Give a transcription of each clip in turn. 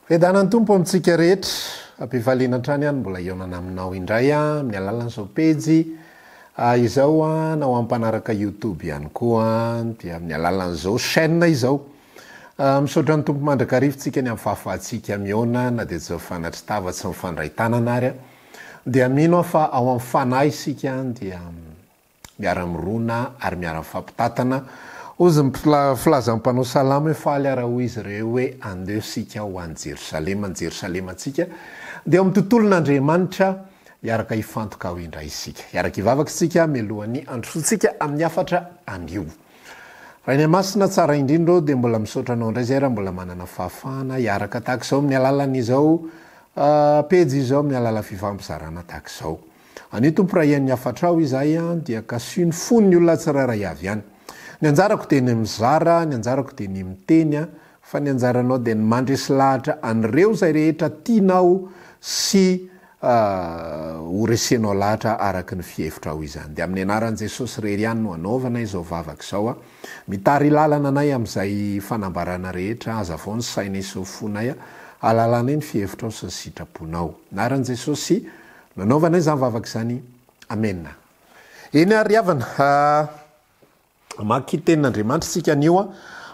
Fiadanan'ny Tompo amintsika rehetra. Ampifaliana hatrany aho ny mbola hihaonana aminao indray amin'ny alalan'izao pejy izao na ho an'ny mpanaraka YouTube ihany koa dia amin'ny alalan'izao chaîne izao. Misaotra ny Tompo mandrakariva tsika ny amin'ny fahafahantsika mihaona na dia tsy mifanatri-tava tsy mifandray tanana ary dia mino aho fa ao amin'ny fanahy isika dia miara-mirona ary miara-mifampitantana. Hozy ny filazan'ny mpanao salamo hoe faly aho raha hoy izy ireo hoe andeha isika ho any Jerosalema, ny Jerosalemantsika dia ao amin'ny tontolon'Andriamanitra, hiaraka hifantoka ao indray isika. Hiaraka hivavaka isika mialohan'ny handrosoantsika amin'ny hafatra anio. Rainay Masina tsara indrindra ô, dia mbola misaotra Anao indray izay raha mbola manana fahafahana hiaraka tahaka izao amin'ny alalan'izao pejy izao, amin'ny alalan'ny fifampizarana tahaka izao. Anio Tompo raha hihaino ny hafatrao izahay an dia kasiho ny fon'ny olona tsirairay avy any. Ny anjarako dia ny mizara, ny anjarako dia ny miteny an, fa ny anjaranao dia ny mandresy lahatra an'ireo izay rehetra tianao sy ho resenao lahatra araka ny fihevitrao izany. Dia amin'ny anaran'i Jesosy irery ihany no anaovana izao vavaka izao an. Mitari lalana anay amin'izay fanambarana rehetra, hazavao ny sainay sy ny fonay an, halalanay ny fihevitrao sy ny sitraponao. Anaran'i Jesosy Nanaovana izany vavaka izany. Amena. Eny ary ry havana, hamaky tenin'Andriamanitra isika anio,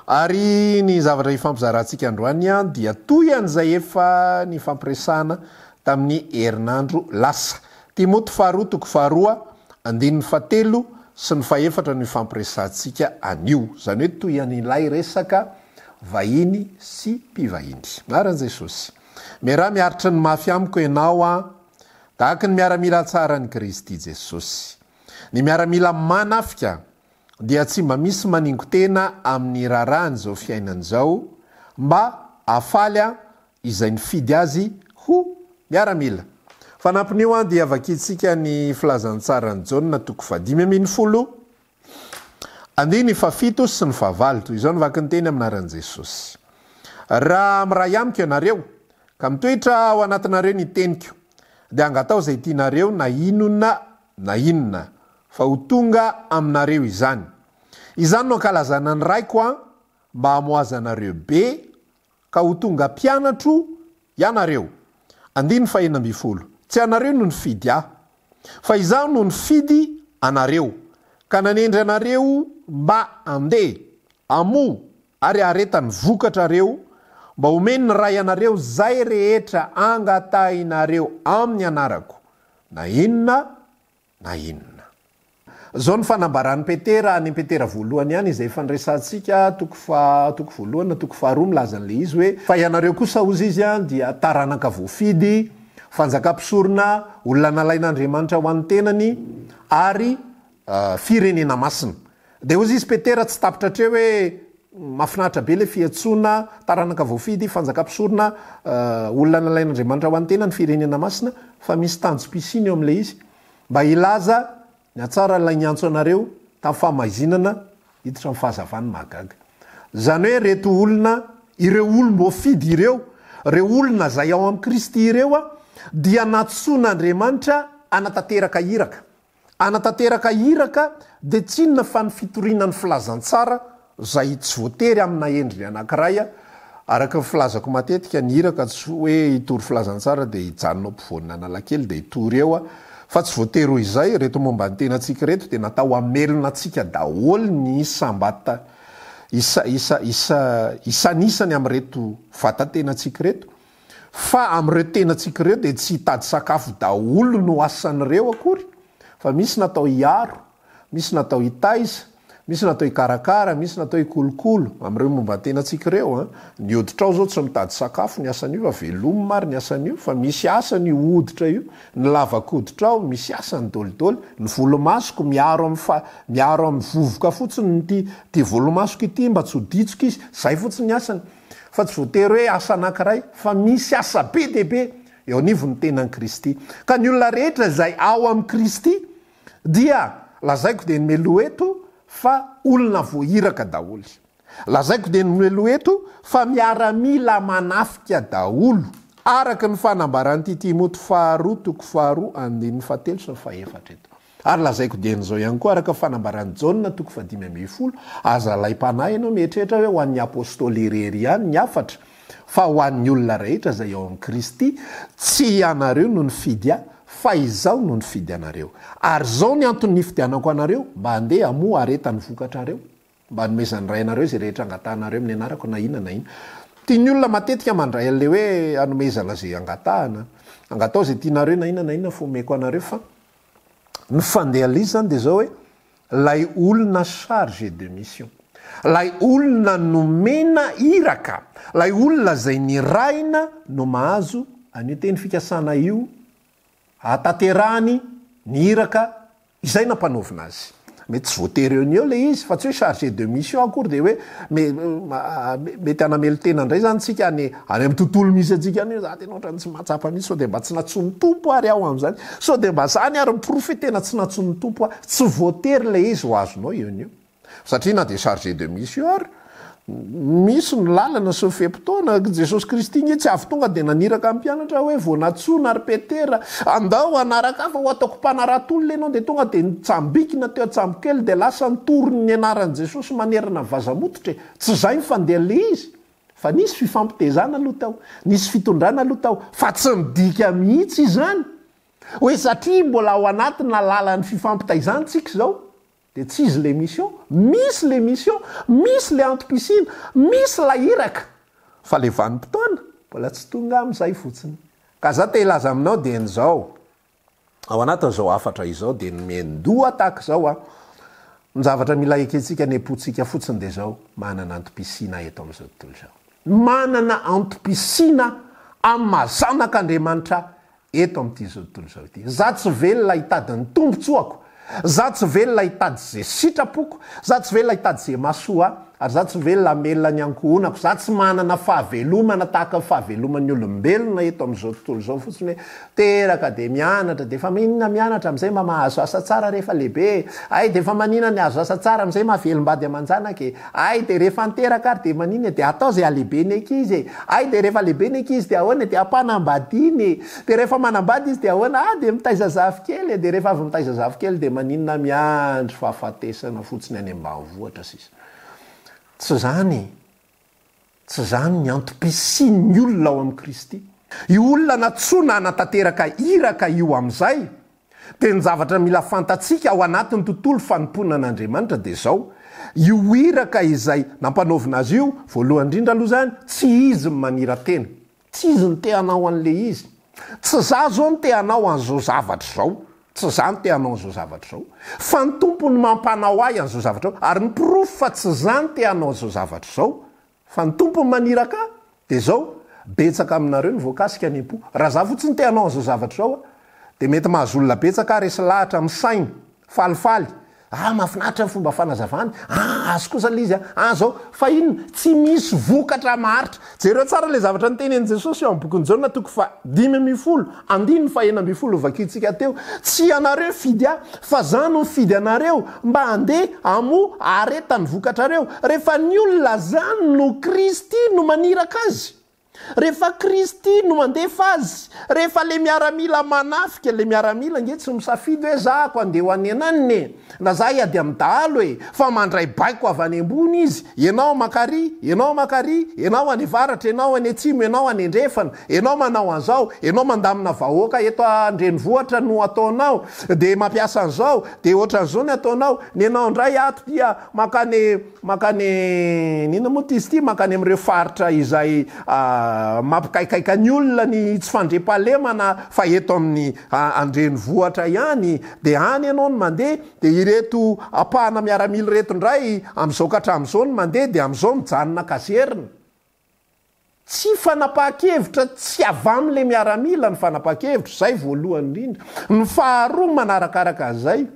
ary ny zavatra hifampizarantsika androany dia toy an'izay efa nifampiresahana tamin'ny herinandro lasa. Timoty faharoa toko faharoa, andininy fahatelo sy ny fahefatra no hifampiresahantsika anio. Izany hoe toy an'ilay resaka vahiny sy mpivahiny. Anaran'i Jesosy. Miaraha miaritra ny mafy amiko ianao an, tahaky ny miaramila tsaran'i Kristy Jesosy. Ny miaramila manafika dia tsy mba misy maningo-tena amin'ny raharahan'izao fiainana izao mba hahafaly an izay nifidy azy ho miaramila. Fanampin'io an dia vakintsika ny filazantsaran'i Jaona toko fahadimy ambinifolo Andininy fahafito sy ny fahavalo, toy izao no vaky ny teny amin'ny anaran'i Jesosy, Raha miray amiko ianareo, ka mitoetra ao anatinareo ny teniko, dia angataho izay tianareo na inona na inona, fa ho tonga aminareo izany. Izany no ankalazana ny Raiko an, mba hamoazanareo be, ka ho tonga mpianatro ianareo. Andininy fahenina ambinifolo, Tsy ianareo no nifidy Ahy, fa Izaho no nifidy anareo, ka nanendry anareo mba handeha, hamoa ary hahareta ny vokatrareo, mba homen'ny Ray anareo izay rehetra angatahinareo amin'ny anarako, na inona na inona. Izao no fanambaran'i Petera any Petera voalohany ihany izay efa niresahantsika toko faha toko voalohany na toko faharoa milaza an'ilay izy hoe fa ianareo kosa hozy izy an dia taranaka voafidy, fanjaka mpisorona, olona nalain'Andriamanitra ho an'ny tenany ary firenena masina. Dia hozy izy Petera tsy tapitra hatreo hoe mahafinaritra be ilay fiantsoana taranaka voafidy, fanjaka mpisorona, olona nalain'Andriamanitra ho an'ny tenany, firenena masina fa misy tanjom-pisiana eo amin'ilay izy. Mba hilaza ny hatsaran'ilay niantso anareo tamin'ny fahamaizinana hiditra amin'ny fahazavany mahagaga. Izany hoe ireto olona, ireo olom-boafidy ireo, ireo olona izay ao amin'i Kristy ireo dia nantsoin'Andriamanitra hanatanteraka iraka. Hanatanteraka iraka dia tsy inona fa ny fitoriana ny filazantsara izay tsy voatery amina endriny anankiray, araka ny filazako matetika, ny iraka tsy hoe hitory filazantsara dia hijanona ao ampovoan'Analakely dia hitory eo fa tsy voatery ho izay, ireto momba ny tenantsika ireto dia natao hamelona antsika daholo ny isam-bata isa isa isa isanisany amin'ireto vatan-tenantsika ireto Fa amin'ireo tenantsika ireo dia tsy hitady sakafo daholo no asan'ireo akory fa misy natao hiaro, misy natao hitaiza, misy natao hikarakara, misy natao hikolokolo, amin'ireo momba ny tenantsika ireo an! Ny hoditrao izao tsy mitady sakafo ny asan'io fa velomina ary ny asan'io fa misy asany io hoditra io, ny lavak'hoditrao misy asany dolidoly, ny volomasoko miaro amin'ny fa miaro amin'ny vovoka fotsiny ity ity volomasoko ity mba tsy ho ditsoka izy, izay fotsiny ny asany. Fa tsy voatery hoe asa anankiray, fa misy asa be dia be eo anivon'ny tenan'i Kristy. Ka ny olona rehetra izay ao amin'i Kristy dia lazaiko dia ny meloa eto fa olona voahiraka daholo. Lazaiko dia ny meloa eto fa miaramila manafika daholo, araka ny fanambaran'ity Timoty faharoa toko faharoa andininy fahatelo sy ny fahefatra eto. Ary lazaiko dieny izao ihany koa, araka ny fanambaran'i Jaona toko fahadimy ambinifolo, aza alaim-panahy ianao mieritreritra hoe ho an'ny Apostoly irery ihany ny hafatra, Fa ho an'ny olona rehetra izay ao amin'i Kristy, tsy ianareo no nifidy ahy, fa izaho no nifidy anareo. Ary izao ny antony nifidianako anareo, mba handeha hamoa hareta ny vokatrareo, mba hanomezan'ny Ray anareo izay rehetra angatahanareo amin'ny anarako na inona na inona. Tian'ny olona matetika mandray an'ilay hoe hanomezana izay angatahana. Angatao izay tianareo na inona na inona fa omeko anareo fa ny fandehan'ilay izy izany dia izao hoe Ilay olona chargé de mission. Ilay olona nomena iraka. Ilay olona izay nirahina no mahazo an'io teny fikasana io hahatanterahany ny iraka izay nampanaovina azy. Mety tsy voatery eo ny eo ilay izy fa tsy hoe chargé de mission akory dia hoe mety hanamelo-tena indray izany isika any any amin'ny tontolo misy antsika any hoe za tena ohatran'ny tsy mahatsapa mihitsy sao dia mba tsy nantsoin'ny Tompo ary aho amin'izany. Sao dia mba zany ary ny porofo hoe tena tsy nantsoin'ny Tompo aho. Tsy voatery ilay izy ho azonao eo no eo. Satria na dia chargé de mission ary, misy ny lalana sy ny fe-potoana. Jesosy Kristy nge tsy avy tonga dia naniraka ny mpianatra hoe vao nantsoina ry Petera, andao hanaraka ahy fa ho ataoko mpanarato olona ianao dia tonga dia nitsambikina teo an-tsambokely dia lasa nitory ny anaran'i Jesosy manerana ny vaza-mototra e. Tsy izay ny fandehan'ilay izy. Fa nisy fifampitezana aloha tao, nisy fitondrana aloha tao, fa tsy midika mihitsy izany hoe satria mbola ao anatina lalan'ny fifampitaizana tsika izao dia tsy izy le mission, misy le mission, misy le antom-pisiana, misy ilay iraka, fa le vanim-potoana mbola tsy tonga amin'izay fotsiny. Ka za te hilaza aminao dieny izao, Ao anatin'izao hafatra izao dia ny miandoha tahaka izao an! Ny zavatra mila ekentsika any am-pontsika fotsiny dia izao, manana antom-pisiana eto amin'izao tontolo izao. Manana antom-pisiana amin'ny maha zanak'Andriamanitra eto amin'ity izao tontolo izao ity. Za tsy velona hitady ny tombotsoako, za tsy velona hitady ze sitrapoko, za tsy velona hitady ze mahasoa ahy, ary za tsy velona hamelona ny ankohonako, za tsy manana fahavelomana tahaka ny fahaveloman'ny olombelona eto amin'izao tontolo izao fotsiny hoe Teraka dia mianatra dia efa maninona mianatra amin'izay mba mahazo asa tsara rehefa lehibe e! Hay dia efa manina ny azo asa tsara amin'izay mahavelom-bady aman-janaka e! Hay dia rehefa niteraka ary dia manina e! Dia atao izay halehibe ny ankizy e! Hay dia rehefa lehibe ny ankizy dia ahoana e! Dia ampanambadiana e! Dia rehefa manambady izy dia ahoana? Ah dia mitaiza zafikely e! Dia rehefa avy mitaiza zafikely dia maninona miandry fahafatesana fotsiny any ambanivohitra sisa. Tsy izany e! Tsy izany ny antom-pisian'ny olona ao amin'i Kristy. Io olona nantsoina hanatanteraka iraka io amin'izay, dia ny zavatra mila fantatsika ao anatin'ny tontolo fanompoana an'Andriamanitra dia izao, io iraka izay nampanaovina azy io, voalohany indrindra aloha izany, tsy izy no manira-tena. Tsy izy no te hanao an'ilay izy. Tsy za zao no te hanao an'izao zavatra izao. Tsy za no te hanao an'izao zavatra izao. Fa ny Tompo no mampanao ahy an'izao zavatra izao. Ary ny porofo fa tsy za no te hanao an'izao zavatra izao, fa ny Tompo no maniraka ahy, dia izao, betsaka aminareo no voakasika any am-po. Raha za fotsiny te hanao an'izao zavatra izao aho, dia mety mahazo olona betsaka aho resy lahatra amin'ny saina, falifaly, Ah mahafinaritra ny fomba fanazavany, ah azo kosa ilay izy ah, ah zao, fa inona? Tsy misy vokatra maharitra. Jereo tsara ilay zavatra notenenin'i Jesosy ao amin'ny bokin'i Jaona toko faha 15, andininy faha 16 novakintsika teo, tsy ianareo nifidy ahy, fa za no nifidy anareo mba handeha hamoa hahareta ny vokatrareo. Rehefa ny olona zany no Kristy no maniraka azy. Rehefa Kristy no mandefa azy, rehefa le miaramila manafika, le miaramila ange tsy misafidy hoe za ako andeha ho any ananona e, na za hiady amin'ny dahalo e, fa mandray baiko avy any ambony izy, ianao makary, ianao makary, ianao any avaratra, ianao any atsimo, ianao any andrefana, ianao manao an'izao, ianao mandamina vahoaka eto andrenivohitra no ataonao, de mampiasa an'izao, de ohatran'izao ny ataonao, ny anao indray ato dia mankany Mankany inona moa ity izy ity? Mankany amin'ireo faritra izay mampikaikaika ny olona ny tsy fandriampahalemana fa eto amin'ny an-drenivohitra ihany dia any ianao no mandeha dia ireto ampahana miaramila ireto indray amin'izao ka hatramin'izao no mandeha dia amin'izao mijanona kazerina. Tsy fanapahan-kevitra tsy avy amin'ilay miaramila ny fanapahan-kevitra, izay voalohany indrindra. Ny faharoa manarakaraka an'izay,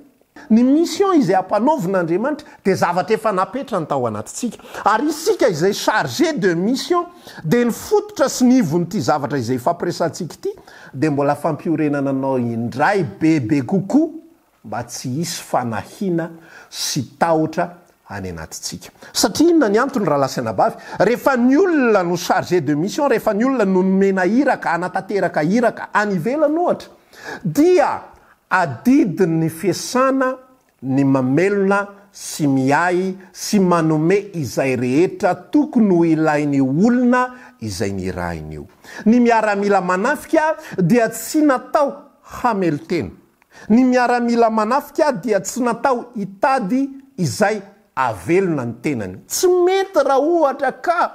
ny mission izay ampanaovin'Andriamanitra dia zavatra efa napetrany tao anatintsika. Ary isika izay chargé de mission dia ny fototra sy ny ivon'ity zavatra izay ifampiresahantsika ity dia mbola fampiorenana anao indray bebe kokoa mba tsy hisy fanahiana sy tahotra any anatintsika. Satria inona ny antony rahalahy sy anabavy? Rehefa ny olona no chargé de mission, rehefa ny olona no nomena iraka hanatanteraka iraka any ivelany ohatra, dia adidin'ny fiasana ny mamelona sy miahy sy manome izay rehetra tokony ho ilain'io olona izay nirahiny io. Ny miaramila manafika dia tsy natao hamelon-tena. Ny miaramila manafika dia tsy natao hitady izay hahavelona ny tenany. Tsy mety raha ohatra ka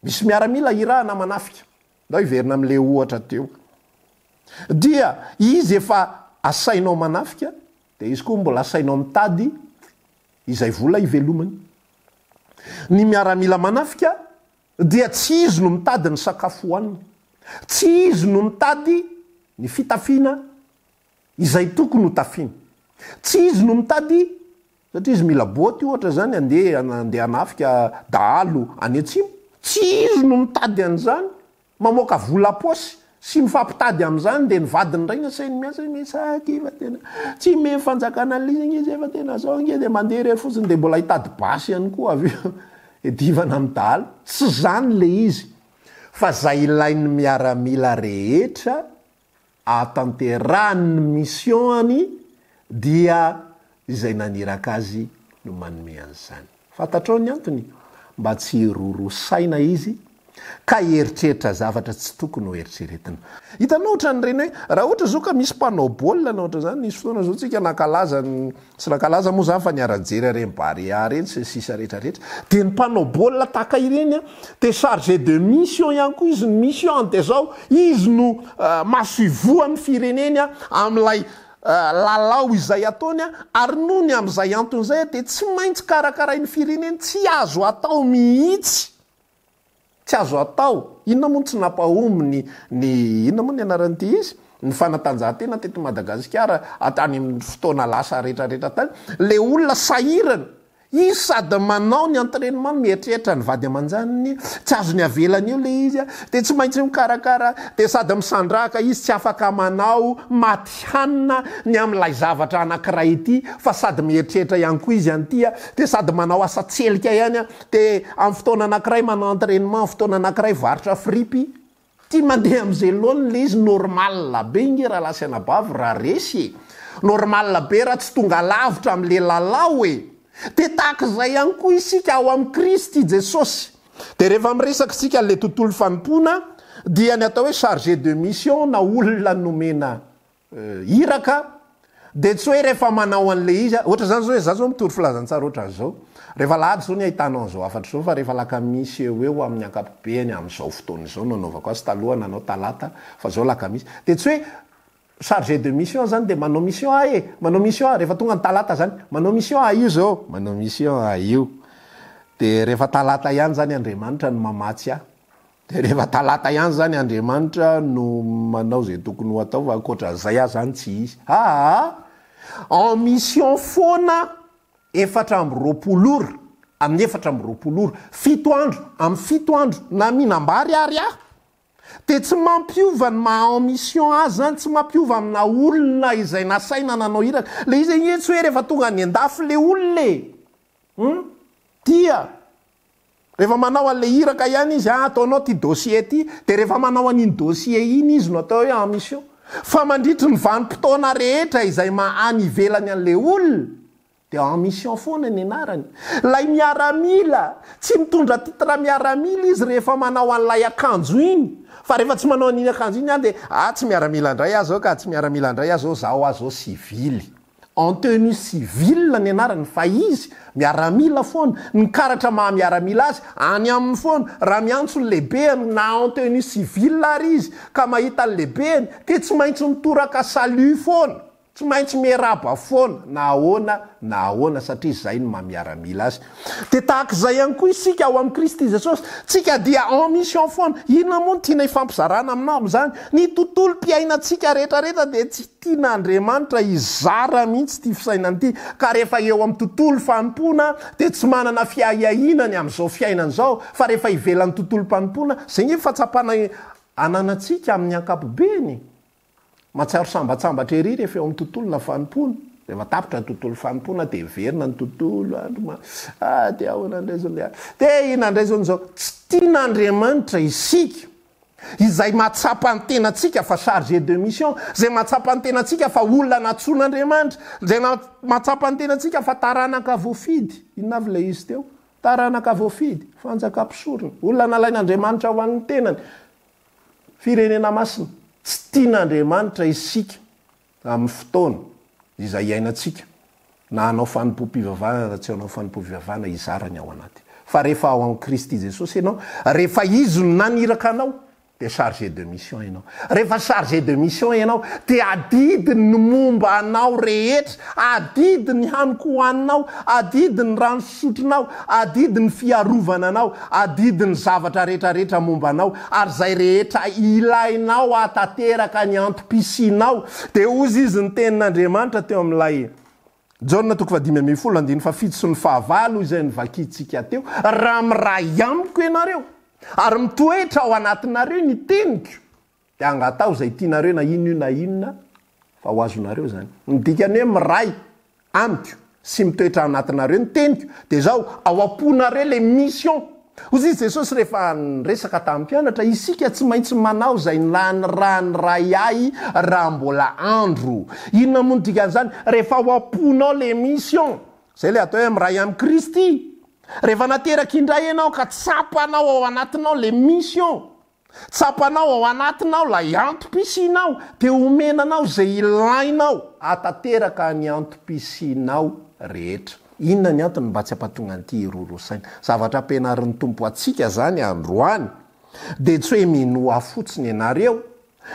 misy miaramila irahana manafika. Ndao hiverina amin'ilay ohatra teo. Dia izy efa asainao manafika, dia izy koa mbola asainao mitady izay vola hivelomany. Ny miaramila manafika dia tsy izy no mitady ny sakafo hohaniny. Tsy izy no mitady ny fitafiana izay tokony ho tafiany. Tsy izy no mitady, satria izy mila boty ohatra izany handeha handeha hanafika dahalo any atsimo. Tsy izy no mitady an'izany. Mamoaka vola am-paosy sy mifampitady amin'izany dia ny vadiny indray no asainy miasa hoe misaky fa tena tsy memy fanjakana an'ilay izy ange zay fa tena zao ange dia mandeha irery fotsiny dia mbola hitady basy ihany koa avy eo hiadivana amin'ny dahalo. Tsy izany ilay izy fa izay ilain'ny miaramila rehetra ahatanterahany ny mission-ny dia izay naniraka azy no manome an'izany. Fantatrao ny antony? Mba tsy hiroro saina izy ka hieritreritra zavatra tsy tokony ho eritreretina. Hitanao ohatran'ireny hoe raha ohatra izao ka misy mpanao baolina na ohatran'izany, nisy fotoana izao tsika nankalaza ny, tsy nankalaza moa izany fa niara-nijery an'ireny Barea ireny sy ny sisa rehetra rehetra, dia ny mpanao baolina tahaka ireny an, dia chargé de mission ihany koa izy, ny mission-ny dia izao, izy no masoivohon'ny fireneny amin'ilay lalao izay ataony ary noho ny amin'izay antony izay dia tsy maintsy karakarain'ny fireneny, tsy azo atao mihitsy, tsy azo atao, inona moa no tsy nampahomby ny, ny inona moa ny anaran'ity izy, ny fanatanjahantena teto Madagasikara tany amin'ny fotoana lasa rehetrarehetra tany, le olona sahirana, Izy sady manao ny entrainement no mieritreritra ny vady aman-janiny, tsy azony avelany eo le izy dia tsy maintsy mikarakara, dia sady misandrahaka izy tsy afaka manao maty hanina ny amin'ilay zavatra anankiray ity fa sady mieritreritra ihany koa izy an'ity dia sady manao asa tselika ihany dia amin'ny fotoana anankiray manao entrainement, amin'ny fotoana anankiray varotra fripy. Tia mandeha amzay laoniny le izy normal be nge rahalahy sy anabavy raha resy e! Normal be raha tsy tonga lavitra amle lalao e! De tahak'izay ihany koa isika ao amin'i Kristy Jesosy. De rehefa miresaka isika an'le tontolo fanompoana dia ny atao hoe chargé de mission na olona nomena Iraka dia tsy hoe rehefa manao an'ilay izy, ohatra izany izao hoe za zao mitory filazantsara ohatran'izao, rehefa alahady izao ny ahitanao an'izao hafatra izao fa rehefa alakamisy eo ho eo amin'ny ankapobeny amin'izao fotoana izao no anaovako azy, taloha nanao talata fa izao alakamisy, dia tsy hoe chargé de mission zany dia manao mission aho e, manao mission aho, rehefa tonga ny talata zany, manao mission aho io izao, manao mission aho io, dia rehefa talata ihany zany Andriamanitra no mamatsy ahy. Dia rehefa talata ihany zany Andriamanitra no manao izay tokony ho atao fa ankoatran'izay aho zany tsy hisy. Aa! En mission foana 24 ora amin'ny 24 ora, fito andro amin'ny fito andro na mihinam-bary ary aho. Dia tsy mampiova ny maha en mission azy zany, tsy mampiova amina olona izay nasaina nanao iraka. Le izy anie tsy hoe rehefa tonga any an-dafy le olona e! Hum? Dia. Rehefa manao an'ilay iraka ihany izy, ah ataonao ity dossier ity, dia rehefa manao an'iny dossier iny izy no atao hoe en mission. Fa mandritry ny vanim-potoana rehetra izay maha any ivelany an'ilay olona, dia en mission foana ny anarany. Ilay miaramila, tsy mitondra titre miaramila izy rehefa manao an'ilay akanjo iny, fa rehefa tsy manao an'iny akanjo iny aho dia, ah tsy miaramila indray aho izao ka, tsy miaramila indray aho izao, zaho aho izao sivily. En tenue civile ny anarany fa izy miaramila foana, ny karatra maha miaramila azy any aminy foana, raha miantso ny lehibehany na en tenue civile ary izy ka mahita ny lehibehany dia tsy maintsy mitoraka salut foana, tsy maintsy miarahaba foana na ahoana na ahoana satria izay no maha miaramila azy. Dia tahaka izay ihany koa isika ao amin'i Kristy Jesosy, tsika dia en mission foana. Inona moa no tiana hifampizarana aminao amin'izany? Ny tontolom-piainantsika rehetra rehetra dia tsy tian'Andriamanitra hizara mihitsy ity fisainana ity. Ka rehefa eo amin'ny tontolo fanompoana dia tsy manana fiahiahiana ny amin'izao fiainana izao, fa rehefa ivelan'ny tontolom-panompoana, izay nge fahatsapana ananantsika amin'ny ankapobeny. Mahatsiaro sambatsambatra ery rehefa eo amin'ny tontolona fanompoana. Rehefa tapitra ny tontolo fanompoana dia miverina ny tontolo andro ma ah dia ahoana indray izao ilay dia inona indray izao ny izao. Tsy tian'Andriamanitra isika. Izay mahatsapa ny tenantsika fa chargé de mission, izay mahatsapa ny tenantsika fa olona nantsoin'Andriamanitra, izay mahatsapa ny tenantsika fa taranaka voafidy. Inona avy ilay izy teo? Taranaka voafidy, fanjaka mpisorona, olona nalain'Andriamanitra ho an'ny tenany, firenena masina. Tsy tian'Andriamanitra isika amin'ny fotoana izay iainantsika, na hanao fanompoam-pivavahana na tsy hanao fanompoam-pivavahana, hizara ny ao anaty. Fa rehefa ao amin'i Kristy Jesosy ianao, rehefa Izy no naniraka anao, dia chargé de mission ianao. Rehefa chargé de mission ianao, dia adidiny ny momba anao rehetra, adidiny ny hanin-kohaninao, adidiny ny rano fisotronao, adidiny ny fiarovana anao, adidiny ny zavatra rehetra rehetra momba anao, ary izay rehetra ilainao hahatanteraka ny antom-pisianao. Dia hozy izy ny tenin'Andriamanitra teo amin'ilay Jaona toko fahadimy ambin'ny folo andininy fahafito sy ny fahavalo izay novakintsika teo, Raha miray amiko ianareo, ary mitoetra ao anatinareo ny teniko, dia angataho izay tianareo na inona io na inona fa ho azonareo izany. Ny dikan'ny hoe miray amiko sy mitoetra anatinareo ny teniko dia izao, ao am-ponareo ilay mission. Hoy izy Jesosy rehefa niresaka tamin'ny mpianatra, isika tsy maintsy manao izay nanirahan'ny Ray ahy raha mbola andro. Inona moa no dikan'izany? Rehefa ao am-ponao ilay mission, izay ilay atao hoe miray amin'i Kristy. Rehefa nateraka indray ianao ka tsapanao ao anatinao ilay mission, Tsapanao ao anatinao ilay antom-pisianao, dia omena anao izay ilainao hahatanteraka ny antom-pisianao rehetra. Inona ny antony mba tsy hampatonga an'ity hiroro saina? Zavatra ampianarin'ny Tompo antsika izany androany dia tsy hoe minoa fotsiny ianareo,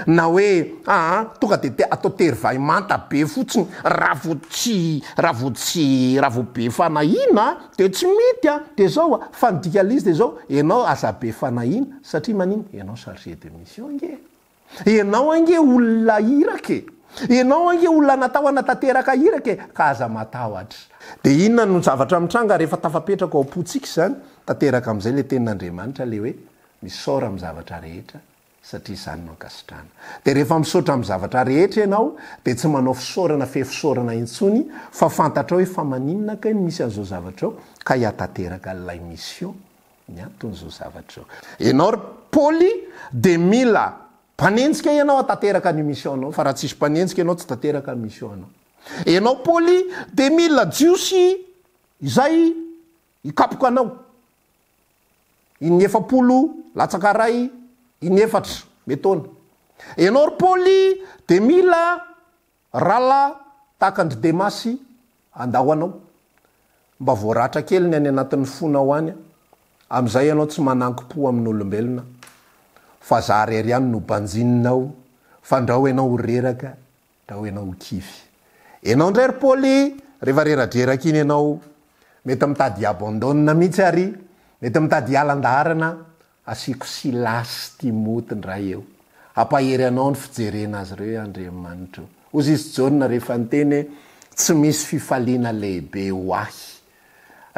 na hoe aa tonga dia te atao tery vay manta be fotsiny raha vao tsy raha vao tsy raha vao be fanahiana dia tsy mety a! Dia zao a! Fa ny dikan'ilay izy dia zao, ianao aza be fanahiana satria manino? Ianao chargé de mission ange e! Ianao ange olona iraka e! Ianao ange olona natao hanatanteraka iraka e! Ka aza matahotra. Dia inona no zavatra mitranga rehefa tafapetraka ao am-pontsika izany? Tanteraka amin'izay ilay tenin'Andriamanitra ilay hoe misaora amin'ny zavatra rehetra satria izany no ankasitrahana. Dia rehefa misaotra amin'ny zavatra rehetra ianao dia tsy manao fisaorana fe fisaorana intsony fa fantatrao hoe fa maninona kay no misy an'izao zavatra izao ka hihatanteraka an'ilay mission ny anton'izao zavatra izao. Ianao ry Paoly dia mila mpanenjika ianao hatanteraka ny mission-nao fa raha tsisy mpanenjika ianao tsy tanteraka ny mission-nao. Ianao Paoly dia mila Jiosy izay hikapoka anao. Iny 40 latsaka ray iny efatra metaona. Ianao ry Paoly dia mila rala tahaka an-dry Demasy handao anao. Mba voaratra kely ny any anatin'ny fonao any, amin'izay ianao tsy manankim-po amin'olombelona, fa za rery ihany no banjininao, fandrao ianao ho reraka Ndao ianao ho kivy. Ianao indray ry Paoly, rehefa reradreraka iny ianao, mety mitady hi-abandonne mihitsy ary, mety mitady hiala an-daharana, asiako Silasy sy Timoty indray eo. Hampahery anao ny fijerena azy ireo hoe Andriamanitra o. Hozy izy Jaona rehefa niteny hoe, Tsy misy fifaliana lehibe ho ahy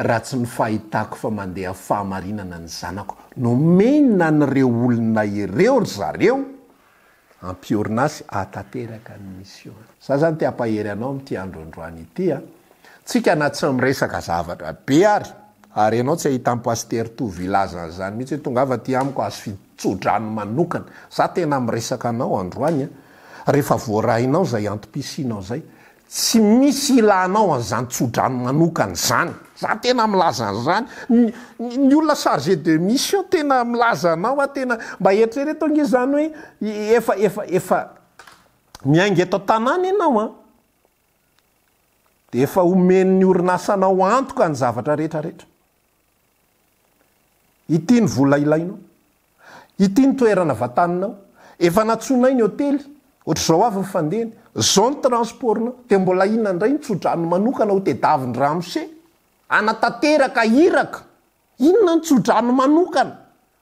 raha tsy ny fahitako fa mandeha fahamarinana ny zanako. Nomena an'ireo olona ireo ry zareo Hampiorina azy hahatanteraka ny mission-ny. Za zany te hampahery anao amin'ity andro androany ity a! Tsika na tsy miresaka zavatra be ary, ary ianao tsy ahita an'i Pasitera Tovo hilaza an'izany mihitsy hoe tongava aty amiko azo fitsodrano manokana. Za tena miresaka anao androany a! Rehefa voarainao izay antom-pisianao izay, Tsy misy ilanao an'izany tsodrano manokana izany. Za tena milaza an'izany. Ny ny olona chargé de mission tena milaza anao aho tena mba eritrereto ange izany hoe efa efa efa miainga eto an-tanàna ianao an, dia efa omen'ny orinasanao antoka ny zavatra rehetra rehetra. Ity ny vola ilainao. Ity ny toerana vantaninao. Efa nantsoinay ny hotely. Ohatr'izao avy ny fandehany. Zao ny transport-nao. Dia mbola inona indray ny tsodrano manokana ho tedavin-dramose? Hanatanteraka iraka. Inona ny tsodrano manokana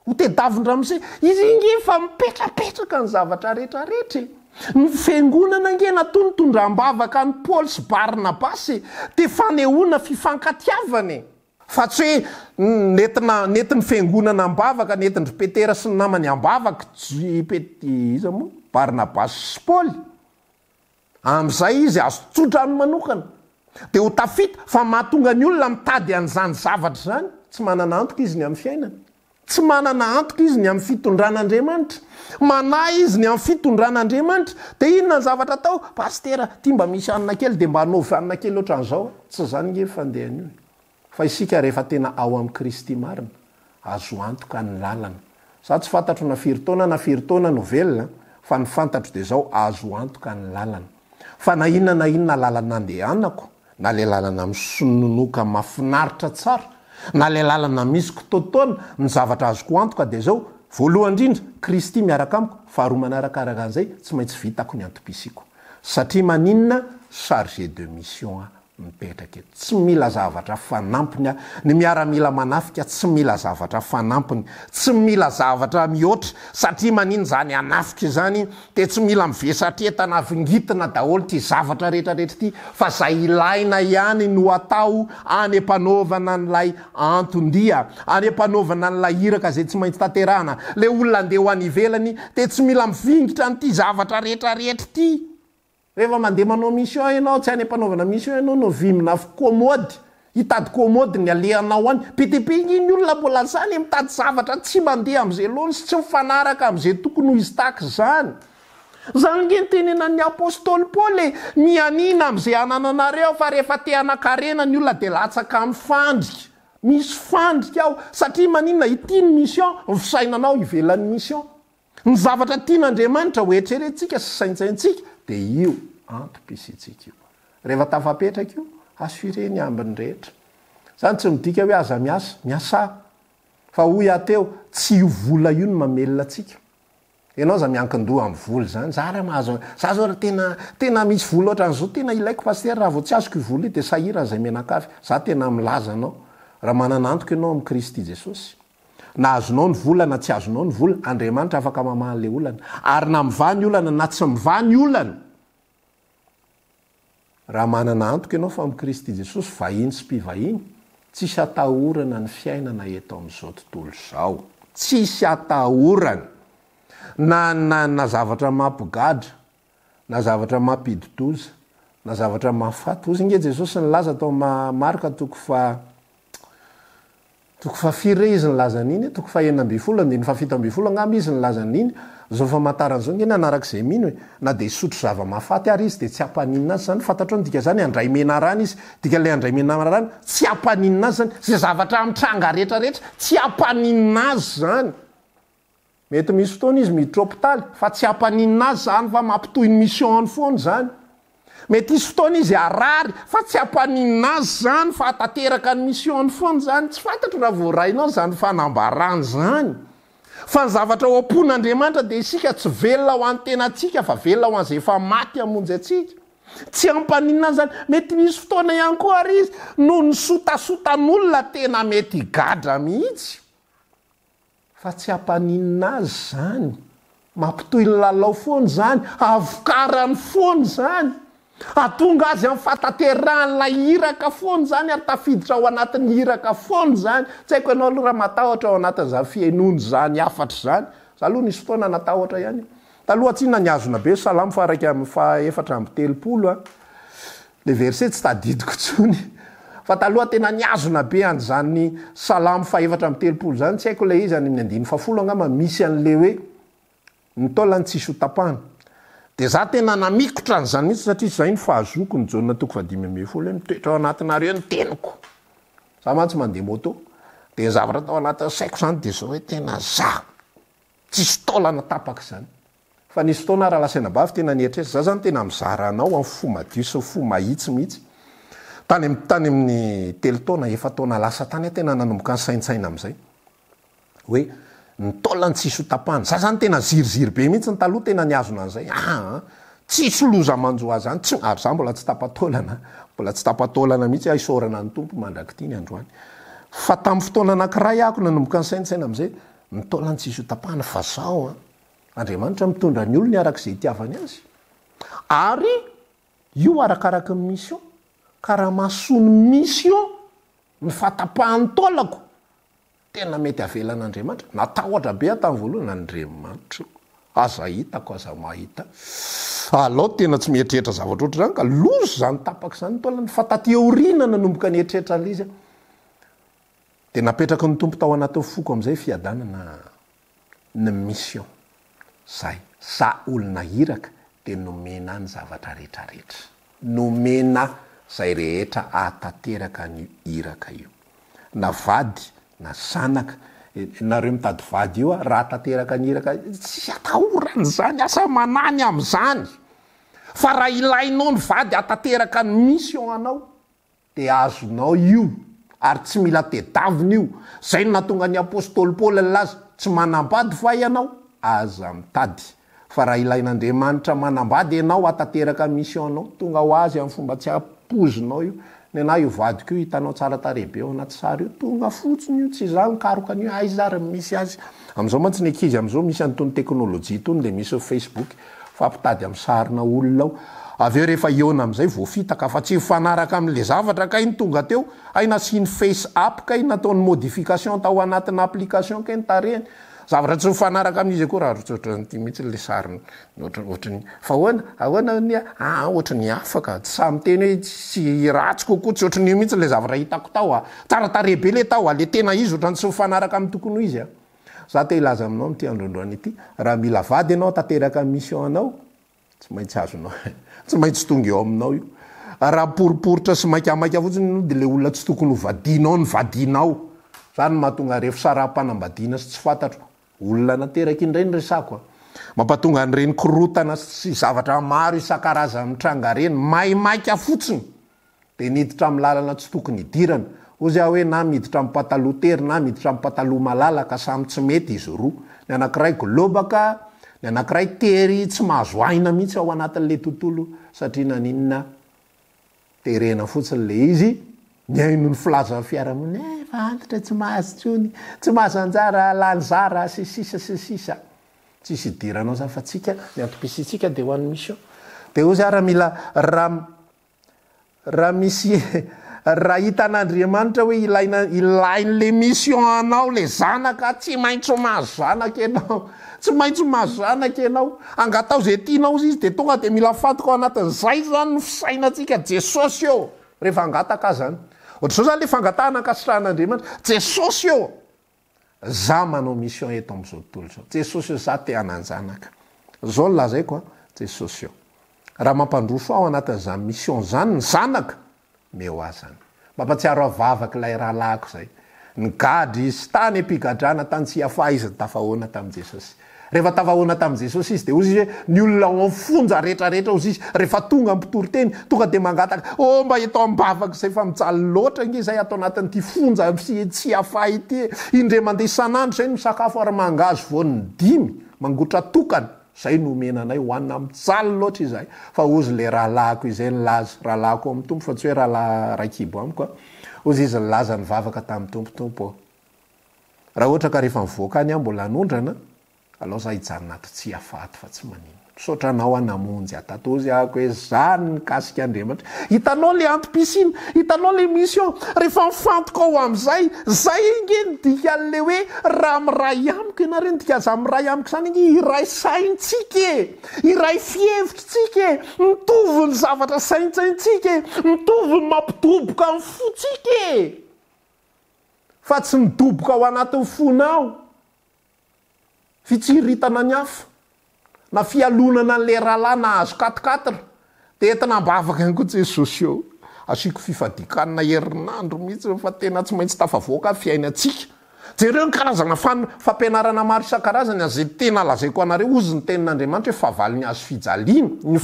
ho tedavin-dramose? Izy ange efa mipetrapetraka ny zavatra rehetra rehetra e! Ny fiangonana ange natoa nitondra am-bavaka an'i Paoly sy Barnabasy e! Dia fanehoana fifankatiavana e! Fa tsy hoe nentina, nentin'ny fiangonana am-bavaka, nentin-dry Petera sy ny namany am-bavaka, J, Pet, iza moa? Barnabasy sy Paoly. Amin'izay izy azo tso-drano manokana. Dia ho tafita, fa mahatonga ny olona mitady an'izany zavatra izany, tsy manana antoka izy ny amin'ny fiainany. Tsy manana antoka izy ny amin'ny fitondran'Andriamanitra. Manahy izy ny amin'ny fitondran'Andriamanitra. Dia inona ny zavatra atao? Pasitera, ity mba misy hanina kely dia mba anaovy hanina kely ohatran'izao. Tsy izany ange ny fandehan'io e. Fa isika rehefa tena ao amin'i Kristy marina, azo antoka ny lalana. Za tsy fantatro na firy taona na firy taona no velona, fa ny fantatro dia izao, azo antoka ny lalana. Fa na inona na inona lalana andehanako, na le lalana misononoka mafinaritra tsara, na le lalana misy kitoatoana, ny zavatra azoko antoka dia izao, voalohany indrindra, Kristy miaraka amiko, faharoa manarakaraka an'izay, tsy maintsy vitako ny antom-pisiako. Satria maninona? Chargé de mission aho mipetraka eto. Tsy mila zavatra fanampiny aho. Ny miaramila manafika tsy mila zavatra fanampiny. Tsy mila zavatra mihoatra. Satria maninona izany hanafika izany? Dia tsy mila mivesatr'entana vingitina daholo ity zavatra rehetra rehetra ity fa izay ilaina ihany no atao any am-panaovana an'ilay anton-dia, any am-panaovana an'ilay iraka izay tsy maintsy tanterahana. Ilay olona andeha ho any ivelany dia tsy mila mivingitra an'ity zavatra rehetra rehetra ity. Rehefa mandeha manao mission ianao, tsy any am-panaovana mission ianao no vimina kômôdy, hitady kômôdy ny alehanao any. Be dia be ange ny olona mbola zany e, mitady zavatra tsy mandeha amin'izay laoniny sy tsy mifanaraka amin'izay tokony ho izy tahaka izany. Izany ange no tenenan'ny apostoly Paoly e, mianiana amin'izay anananareo fa rehefa te hanan-karena ny olona dia latsaka amin'ny fandrika. Misy fandrika ao, satria maninona? Ity ny mission, ny fisainanao ivelan'ny mission. Ny zavatra tian'Andriamanitra ho eritreretintsika sy saintsaintsika dia io antom-pisiantsika io. Rehefa tafapetraka io, assurer ny ambiny rehetra. Izany tsy midika hoe aza miasa, miasà. Fa hoy aho teo, tsy io vola io no mamelona antsika. Ianao aza miankin-doha amin'ny vola izany. Za raha mahazo, za zao raha tena, tena misy vola ohatran'izao tena ilaiko Pasitera, raha vao tsy azoko io vola io dia sahirana izay mianakavy. Za tena milaza anao, raha manana antoka ianao amin'i Kristy Jesosy, Na azonao ny vola na tsy azonao ny vola, Andriamanitra afaka mamaha an'ilay olana. Ary na mivaha ny olana na tsy mivaha ny olana, raha manana antoka ianao fa amin'i Kristy Jesosy, vahiny sy mpivahiny, tsisy atahorana ny fiainana eto amin'izao tontolo izao. Tsisy atahorana. Na na na zavatra mampigadra, na zavatra mampidi-doza, na zavatra mahafaty. Hozy nge Jesosy nilaza tao Marka toko faha Toko fahafiry re izy nilaza an'iny e? Toko fahenina ambinifolo, andininy fahafito ambinifolo angamba izy nilaza an'iny. Izao famantarana izao ange ny hanaraka izay mino e. Na dia hisotro zava-mahafaty ary izy dia tsy hampaninona azy izany. Fantatrao ny dikan'izany? Handray menarana izy. Dikan'ilay handray menarana, tsy hampaninona azy izany. Izay zavatra mitranga rehetrarehetra, tsy hampaninona azy izany. Mety misy fotoana izy miditra hopitaly fa tsy hampaninona azy izany fa mampitohy ny mission-ny foana izany. Mety hisy fotoana izy harary fa tsy hampaninona azy izany fa hahatanteraka ny mission-ny foana izany. Tsy fantatro raha voarainao izany fanambarana izany. Fa ny zavatra ao am-pon'Andriamanitra dia isika tsy velona ho an'ny tenantsika fa velona ho an'izay efa maty hamonjy antsika. Tsy hampaninona azy izany. Mety misy fotoana ihany koa ary izy noho ny sotasotan'olona tena mety higadra mihitsy. Fa tsy hampaninona azy izany. Mampitohy ny lalao foana izany, hahavokarany foana izany. Hahatonga azy amin'ny fahatanterahan'ilay iraka foana izany ary tafiditra ao anatin'ny iraka foana izany. Tsy haiko ianao aloha raha matahotra ao anatin'izany fihainoana izany hafatra izany. Za aloha nisy fotoana natahotra ihany. Taloha tsinona nihazona be Salamo faha iraika amby faha 34 a. Le verset tsy tadidiko intsony. Fa taloha tena nihazona be an'izany Salamo faha 34 izany, tsy haiko ilay izy any amin'ny andininy fahafolo angamba misy an'le hoe ny taolany tsisy ho tapahana. Dia za tena namikotra an'izany mihitsy satria izay no fahazoako ny Jaona toko faha15 hoe mitoetra ao anatinareo ny teniko. Za mantsy mandeha moto. Dia ny zavatra tao anatin'ny saiko izany dia izao hoe tena za. Tsisy taolana tapaka izany. Fa nisy fotoana aho rahalahy sy anabavy tena nieritreritra, za zany tena mizara anao amin'ny fo madio sy fo mahitsy mihitsy. Tany amin'ny tany amin'ny telo taona, efa-taona lasa tany aho tena nanomboka nisaintsaina amin'izay. Hoe ny taolany tsisy ho tapahana. Za zany tena ziriziry be mihitsy ny taloha tena nihazona an'izay. Aa tsisy loza manjo ahy zany, tsy, ary za mbola tsy tapa-taolana, mbola tsy tapa-taolana mihitsy aho isaorana ny Tompo mandrak'ity ny androany. Fa tamin'ny fotoana anankiray ahako nanomboka nisaintsaina amin'izay, Ny taolany tsisy ho tapahana fa zao an! Andriamanitra mitondra ny olony araka izay itiavany azy. Ary io arakaraky ny mission. Ka raha mahasoa ny mission ny fahatapahan'ny taolako, tena mety avelan'Andriamanitra. Natahotra be aho tamin'ny voalohany, Andriamanitra o! Aza hitako, aza mahita. Alao tena tsy mieritreritra zavatra ohatr'izany ka loza izany tapaka izany ny taolany. Fa taty aoriana nanomboka nieritreritra an'ilay izy aho. Dia napetraky ny Tompo tao anatin'ny foko amin'izay fiadanana ny mission. Zay. Za olona iraka dia nomena ahy ny zavatra rehetra rehetra. Nomena ahy zay rehetra ahatanteraka an'io iraka io. Na vady na zanaka. Nareo mitady vady io raha tanteraka ny iraka tsy atahorana izany, asa manahy ny amin'izany. Fa raha ilainao ny vady hahatanteraka ny mission anao dia azonao io ary tsy mila tedavina io, zay no nahatonga ny apostoly Paoly nilaza, tsy manambady va ianao? Aza mitady, fa raha ilain'Andriamanitra manambady ianao hahatanteraka ny mission anao, tonga ho azy amin'ny fomba tsy ampoizinao io, nenaha io vadiko io hitanao tsara tarehy be ao anaty sary io, tonga fotsiny io, tsy izaho nikaroka an'io, aiza ary ny misy azy, amin'izao mantsy ny ankizy amin'izao misy an'itony teknolojia itony dia misy facebook, Mifampitady amin'ny sarina olona ao. Avy eo rehefa hihaona amin'izay voafitaka fa tsy mifanaraka amin'ilay zavatra kay ny tonga teo. Hay nasiany face app kay nataony modification tao anatina application kay ny tarehiny. Zavatra tsy mifanaraka amin'izy akory ary tsy ohatran'ity mihitsy ilay sariny. Ohatran'ny fa ahoana? Ahoana ny aa ohatran'ny hafa ka. Tsy sahy miteny hoe tsy ratsy kokoa tsy ohatran'io mihitsy ilay zavatra hitako tao a. Tsara tarehy be ilay tao a. Ilay tena izy ohatran'ny tsy mifanaraka amin'ny tokony ho izy a. Za te hilaza aminao amin'ity androandroany ity, raha mila vady ianao tanteraka ny mission anao, tsy maintsy azonao, tsy maintsy tonga eo aminao io. Raha poriporitra sy maikamaika fotsiny ianao dia ilay olona tsy tokony ho vadianao no vadianao. Zany no mahatonga ref saraham-panambadiana sy tsy fantatro. Olona nateraky indray no resako a. Mampatonga an'ireny korotana sy zavatra maro isan-karazany mitranga ireny, maimaika fotsiny. Dia niditra amin'ny lalana tsy tokony hidirana. Hozy aho hoe na miditra amin'ny pataloha tery na miditra amin'ny pataloha malalaka samy tsy mety izy roa. Ny anankiray golobaka, ny anankiray tery tsy mahazo aina mihitsy ao anatin'ilay tontolo satria naninona terena fotsiny ilay izy, mihaino ny filazan'ny fiarahamonina eh efa antitra tsy mahazo intsony, tsy mahazo anjara, lany zara sy ny sisa sy ny sisa. Tsisy idiranao izany fa tsika, ny antom-pisiantsika dia ho an'ny mission. Dia hozy aho raha mila raha Raha misy raha hitan'Andriamanitra hoe ilaina ilain'le mission anao le zanaka tsy maintsy mahazo zanaka ianao, tsy maintsy mahazo zanaka ianao, angatao ze tianao ozy izy de tonga de mila mifantoka ao anatin'izay zany ny fisainantsika, Jesosy ô! Rehefa hangataka aho zany, ohatr'izao zany le fangatahana ankasitrahan'Andriamanitra, Jesosy ô! Za manao mission eto amzao tontolo zao. Jesosy o za te hananjanaka. Zao no lazaiko a, Jesosy o. Raha mampandroso aho anatin'izany mission zany ny zanaka, meo ahy zany. Mampatsiaro ahy vavaka ilay rahalahiko zay. Nigadra izy tany am-pigadrana tany Tsiafahy izy tafahoana tamin'i Jesosy. Rehefa tafahoana tamin'i Jesosy izy dia hozy izy hoe, ny olona ao amin'ny fonja rehetra rehetra hozy izy, rehefa tonga ny mpitory teny, tonga dia mangataka, oh mba eto am-bavaka izay fa mijaly loatra ange izay ato anatin'ity fonja sy Tsiafahy ity e! Indray mandeha isan'andro izay no misakafo ary mangahazo voan'ny dimy, mangotra tokana, izay no omena anay hohanina, mijaly loatra izahay. Fa hozy ilay rahalahiko izay nilaza, rahalahiko ao amin'ny Tompo fa tsy hoe rahalahy iray kibo amiko an, hozy izy nilaza nivavaka tamin'ny Tompo, Tompo ô, Raha ohatra ka rehefa mivoaka any aho mbola hanondrana, alao za hijanona ato tsy hafaty fa tsy maninona. Misaotra anao aho namonjy ahy tato hozy ahako hoe za nikasika Andriamanitra. Hitanao le antom-pisiana, hitanao le mission, rehefa mifantoka ao amizay, zay ange ny dikan'le hoe raha miray amiko ianareo, ny dikan'izany miray amiko izany ange iray saintsika e, iray fihevitritsika e, mitovy ny zavatra saintsaintsika e, mitovy ny mampidoboka ny fontsika e. Fa tsy midoboka ao anatin'ny fonao fitsiriritana ny hafa, na fialonana an'ilay rahalahy nahazo quatre quatre, dia entina am-bavaka ihany koa Jesosy ô, asiako fifadian-kanina herinandro mihitsy fa tena tsy maintsy tafavoaka ny fiainantsika. Jereo ny karazana fan, fampianarana maro isan-karazany izay tena lazaiko anareo, hozy ny tenin'Andriamanitra hoe fahavalon'ny hazo fijaliana, ny,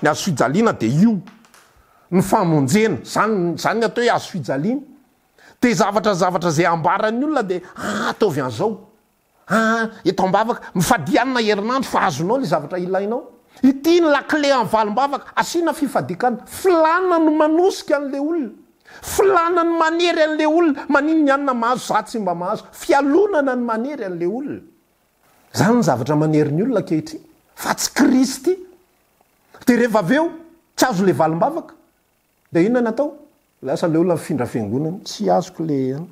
ny hazo fijaliana dia io. Ny famonjena, zany zany ny atao hoe hazo fijaliana. Dia zavatra zavatra izay ambaran'ny olona dia ah ataovy an'izao, ah eto am-bavaka, mifadia hanina herinandro fa azonao ilay zavatra ilainao. Ity ny lakile amin'ny valim-bavaka, asiana fifadian-kanina. Filàna no manosika an'ilay olona. Filàna no manery an'ilay olona. Maninona ny hanina mahazo, za tsy mba mahazo. Fialonana no manery an'ilay olona. Izany no zavatra manery ny olona ankehitriny, fa tsy Kristy. Dia rehefa avy eo, tsy azo ilay valim-bavaka. Dia inona no atao? Lasa ilay olona mifindra fiangonana, tsy azoko ilay an,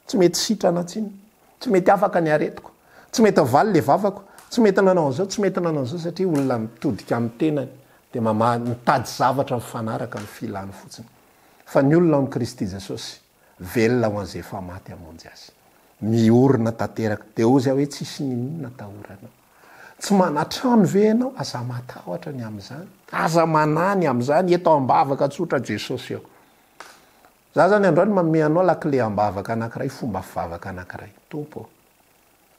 tsy mety sitrana tsinona, tsy mety afaka ny aretiko, tsy mety nivaly ilay vavako, tsy mety nanao an'izao, tsy mety nanao an'izao satria olona mitodika amin'ny tenany dia mamaha, mitady zavatra mifanaraka amin'ny filany fotsiny. Fa ny olona ao amin'i Kristy Jesosy. Velona ho an'izay efa maty hamonjy azy. Miorina tanteraka. Dia hozy aho hoe tsisy n'inon'inona atahoranao. Tsy manan-trano ve ianao? Aza matahotra ny amin'izany. Aza manahy ny amin'izany. Eto am-bavaka tsotra Jesosy eo. Za zany androany manome anao lakile am-bavaka anankiray, fomba fivavaka anankiray. Tompo ô.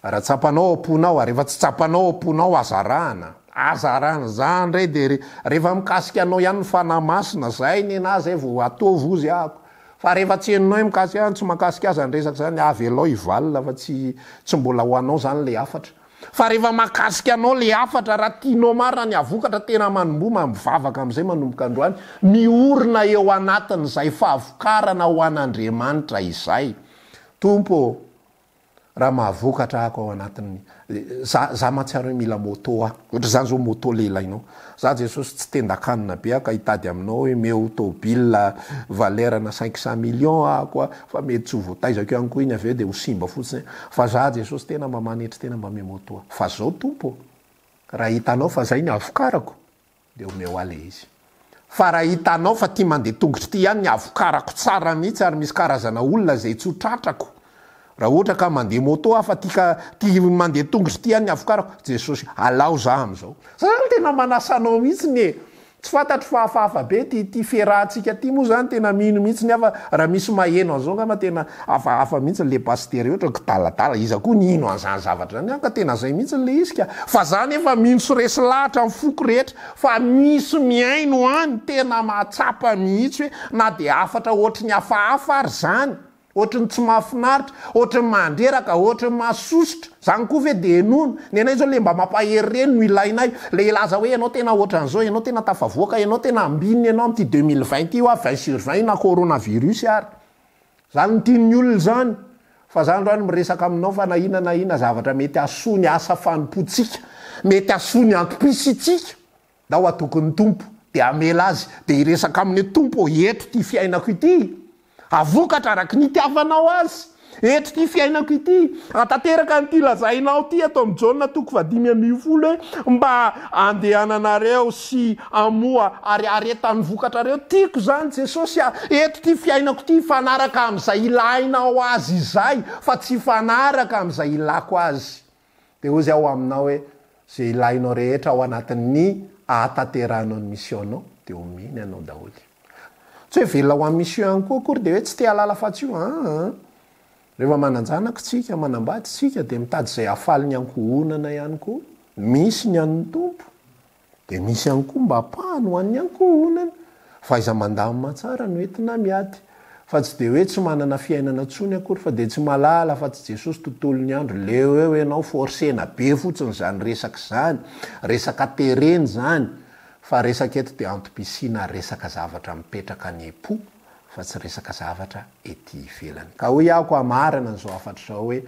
Raha tsapanao ao am-ponao, ary rehefa tsy tsapanao ao am-ponao, aza arahana. Aza arahana. Za ndray dia rehefa mikasika anao ihany ny Fanahy Masina, zay nenah zay vao ataovy hozy ahako. Fa rehefa tsy henonao hoe mikasika ahy, tsy mahakasika ahy zany resaka zany, avelao hivalona fa tsy tsy mbola ho anao zany le hafatra. Fa rehefa mahakasika anao le hafatra, raha tianao marina ny hahavokatra, tena manomboha mivavaka amizay manomboka androany, miorina eo anatin'izay fahavokarana ho an'Andriamanitra izay. Tompo ô, Raha mahavokatra ako ao anatin'ny za za mahatsiaro hoe mila moto aho. Ohatra zany zao moto le ilainao. Za Jesosy tsy tendakanina be aho ka hitady aminao hoe omeo tôbila valeur ana 500 millions ako a, fa mety tsy ho voataizako ihany koa iny avy eo de ho simba fotsiny. Fa za Jesosy tena mba manetry tena mba omeo moto aho. Fa zao Tompo ô, raha hitanao fa zay ny havokarako, Dia omeo ahy ilay izy. Fa raha hitanao fa tia mandeha tongotra ity ihany ny havokarako tsara mihitsy ary misy karazana olona izay tsy ho tratrako raha ohatra ka mandeha moto aho fa tia ka tia mandeha tongotra ity ihany ny havokarako, Jesosy alao za amin'izao. Za zany tena manasa anao mihitsy e! Tsy fantatro fa hafahafa be ity ity fiarahantsika ity moa zany tena mino mihitsy ny aho fa raha misy maheno an'izao angamba tena hafahafa mihitsy le pasitera io ohatra kidaladala iza koa ny hino an'izany zavatra izany an ka tena zay mihitsy le izy ka fa za nefa mino sy resy lahatra ny foko rehetra fa misy mihaino any tena mahatsapa mihitsy hoe na dia hafatra ohatry ny hafahafa ary zany Ohatry ny tsy mahafinaritra, ohatry ny mandreraka, ohatry ny mahasosotra. Zany koa ve dia henoina? Ny anay zao le mba mampahery ireny no ilainay. Le hilaza hoe ianao tena ohatran'izao, ianao tena tafavoaka, ianao tena ambinina ianao amin'ity 2020 ity hoa 20 sur 20 na coronavirus ary. Zany no tian'ny olona izany. Fa za androany miresaka aminao fa na inona na inona zavatra mety hahasoa ny asa fanompoantsika, mety hahasoa ny antom-pisiantsika, Ndao hatoky ny Tompo, dia hamela azy, dia hiresaka aminy hoe, Tompo ô, eto ity fiainako ity, havokatra araka ny itiavanao azy, eto ity fiainako ity, hahatanteraka an'ity lazainao ity ato amin'i Jaona toko fahadimy ambin'ny folo hoe, mba handehananareo sy hamoa ary haharetan'ny vokatrareo. Tiako izany Jesosy a! Eto ity fiainako ity hifanaraka amin'izay ilainao azy izay, fa tsy hifanaraka amin'izay ilako azy. Dia hozy aho aminao hoe, Izay ilainao rehetra ao anatin'ny ahatanterahanao ny mission-nao dia omeny anao daholo. Tsy hoe velona ho an'ny mission ihany koa akory dia hoe tsy te hahalala afa-tsy io, aa. Rehefa manan-janaka isika, manambady isika dia mitady izay hahafaly ny ankohonana ihany koa. Misy ny an'ny Tompo. Dia misy ihany koa mba ampahany ho an'ny ankohonana. Fahaiza-mandamina tsara no entina miady. Fa tsy dia hoe tsy manana fiainana intsony akory fa dia tsy mahalala afa-tsy Jesosy tontolon'ny andro. Leo eo ianao, forcer-na be fotsiny izany resaka izany. Resaka terena izany. Fa resaka eto dia antom-pisiana resaka zavatra mipetraka any am-po fa tsy resaka zavatra ety ivelany. Ka hoy aho koa hamarana an'izao hafatra izao hoe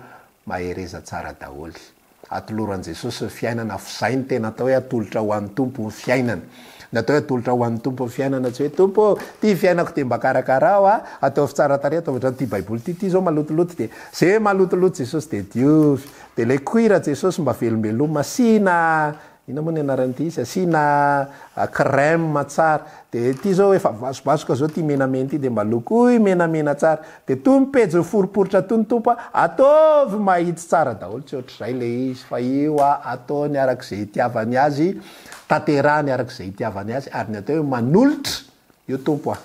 mahereza tsara daholo. Atoloro an'i Jesosy ny fiainana f'izay no tena atao hoe atolotra ho an'ny Tompo ny fiainana. Ny atao hoe atolotra ho an'ny Tompo ny fiainana tsy hoe Tompo ô, ity fiainako dia mba karakarao a, ataovy tsara tarehy, ataovy ohatran'ity baiboly ity, ity izao malotoloto dia ze malotoloto Jesosy dia diovy, dia ilay cuir Jesosy mba velombeloma, asiana Inona moa ny anaran'ity izy? Asiana crème tsara. Dia ity izao efa vasobasoka izao ity menamena ity dia mba lokoy menamena tsara. Dia toy ny pejy miforiporitra toy ny Tompo a, ataovy mahitsy tsara daholo, tsy ohatr'izay ilay izy fa io a, ataony araka izay itiavany azy, tanterahany araka izay itiavany azy, ary ny atao hoe manolotra, io Tompo a,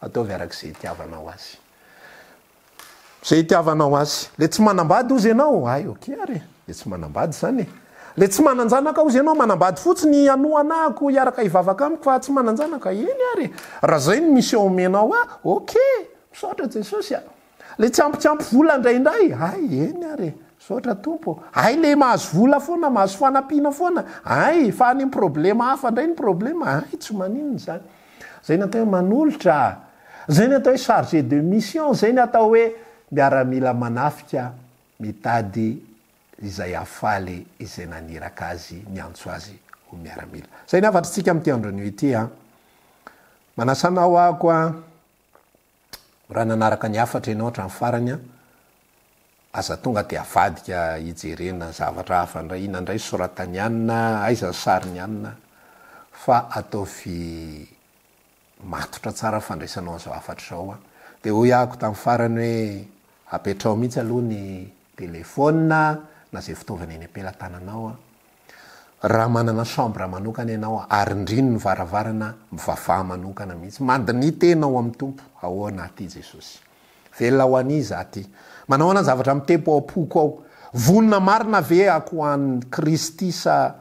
ataovy araka izay itiavanao azy. Zay itiavanao azy. Le tsy manambady ozy enao? Hay ok ary e. Le tsy manambady zany e. Le tsy manan-janaka ozy enao? Manambady fotsiny hanohana ahako hiaraka hivavaka amiko fa tsy manan-janaka? Eny ary e. Raha zay ny mission omenao ahy, ok. Misaotra Jesosy a. Le tsy ampy tsy ampy vola indraindray? Hay eny ary e. Misaotra Tompo ô. Hay le mahazo vola foana, mahazo fanampiana foana? Hay, fa any problema hafa indray ny problema? Hay, tsy maninona izany. Zay ny atao hoe manolotra a! Zay ny atao hoe chargé de mission, zay ny atao hoe miaramila manafika mitady izay hahafaly izay naniraka azy niantso azy ho miaramila. Zay ny hafatritsika amin'ity andro anio ity a! Manasa anao aho koa raha nanaraka ny hafatra ianao hatramin'ny farany a, aza tonga dia avadika hijerena zavatra hafa indray, inona indray soratan'i anona, aiza ny sarin'i anona, fa ataovy matotra tsara ny fandraisanao an'izao hafatra izao a. Dia hoy ahako tamin'ny farany hoe apetraho mihitsy aloha ny telephone na izay fitaovana eny am-pelatananao an. Raha manana chambre manokana ianao, arindrino ny varavarana, mivavaha manokana mihitsy. Mandiniha tena ao amin'ny Tompo, ahoana aty Jesosy? Velona ho an'iza aty? Manao ahoana ny zavatra mitepo ao am-poko ao? Vonona marina ve ako ho an'i Kristy sa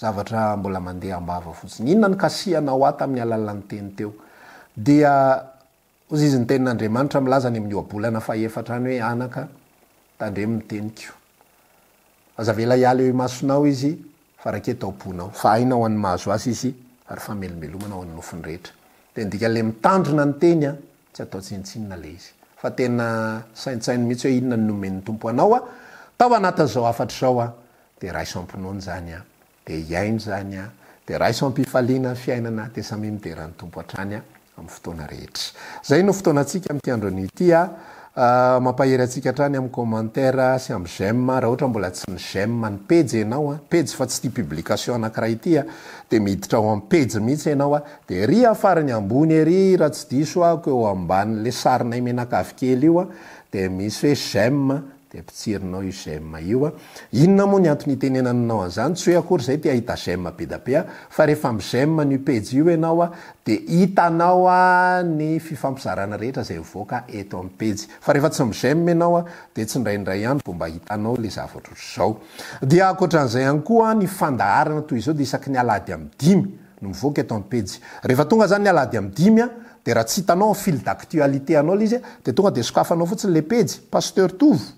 zavatra mbola mandeha am-bava fotsiny? Inona no kasihanao ahy tamin'ny alalan'ny teny teo? Dia hozy izy ny tenin'Andriamanitra milaza any amin'ny ohabolana fahefatra any hoe, Anaka, tandremo ny teniko. Aza avela hiala eo imasonao izy, fa raketo ao am-ponao. Fa aina ho an'ny mahazo azy izy, ary famelombelomana ho an'ny nofony rehetra. Dia ny dikan'ilay mitandrina ny teny an, tsy atao tsinontsinona ilay izy. Fa tena saintsaino mihitsy hoe inona no nomen'ny Tompo anao an, tao anatin'izao hafatra izao an, dia raiso am-pinoana izany an, Dia hihaino izany aho. Dia raiso am-pifaliana ny fiainana, dia samia midera ny Tompo hatrany amin'ny fotoana rehetra. Izay no fotoanantsika amin'ity andro anio ity a. Mampahery antsika hatrany amin'ny commentaire sy amin'ny j'aime, raha ohatra mbola tsy ni-j'aime ny pejy ianao a, pejy fa tsy ity publication anankiray ity a, dia miditra ao amin'ny pejy mihitsy ianao a, dia ery amin'ny farany ambony ery raha tsy diso aho ko eo ambanin'ilay sarinay mianakavy kely io a, dia misy hoe j'aime, Dia ampitsirinao io j'aime io a. Inona moa ny antony itenenana anao an'izany? Tsy hoe akory izay te hahita j'aime be da be a, fa rehefa mi-j'aime an'io pejy io ianao a, dia hitanao a ny fifampizarana rehetra izay mivoaka eto amin'ny pejy. Fa rehefa tsy mi-j'aime ianao a, dia tsindraindray ihany vao mba hitanao ilay zavatra ohatr'izao. Dia ankoatran'izay ihany koa, ny fandaharana toy izao dia isaky ny alahady amin'ny dimy no mivoaka eto amin'ny pejy. Rehefa tonga izany ny alahady amin'ny dimy a, Dia raha tsy hitanao amin'ny fil d'actualité anao ilay izy dia tonga dia sokafanao fotsiny ilay pejy Pasteur Tovo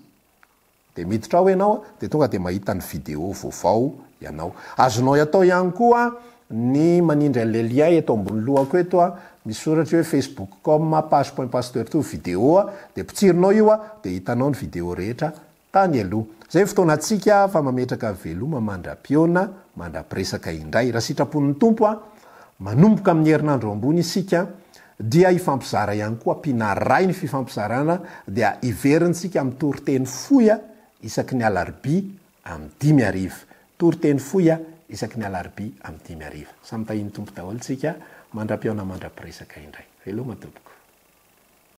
dia miditra ao ianao dia tonga dia mahita ny vidéo vaovao ianao. Azonao atao ihany koa ny manindry an'ilay lien eto ambony lohako eto misy soratra hoe facebook com page point pasteur tovo vidéo dia potsirinao io dia hitanao ny vidéo rehetra Tany aloha. Izay ny fotoanantsika fa mametraka veloma mandra-pihaona, mandra-piresaka indray. Raha sitrapon'ny Tompo a, manomboka amin'ny herinandro ambony isika dia hifampizara ihany koa, ampiana ray ny fifampizarana dia hiverintsika amin'ny toriteny fohy isaky ny alarobia amin'ny dimy hariva. Toriteny fohy isaky ny alarobia amin'ny dimy hariva. Samy tahian'ny Tompo daholo tsika, mandra-pihaona mandra-piresaka indray. Veloma tompoko.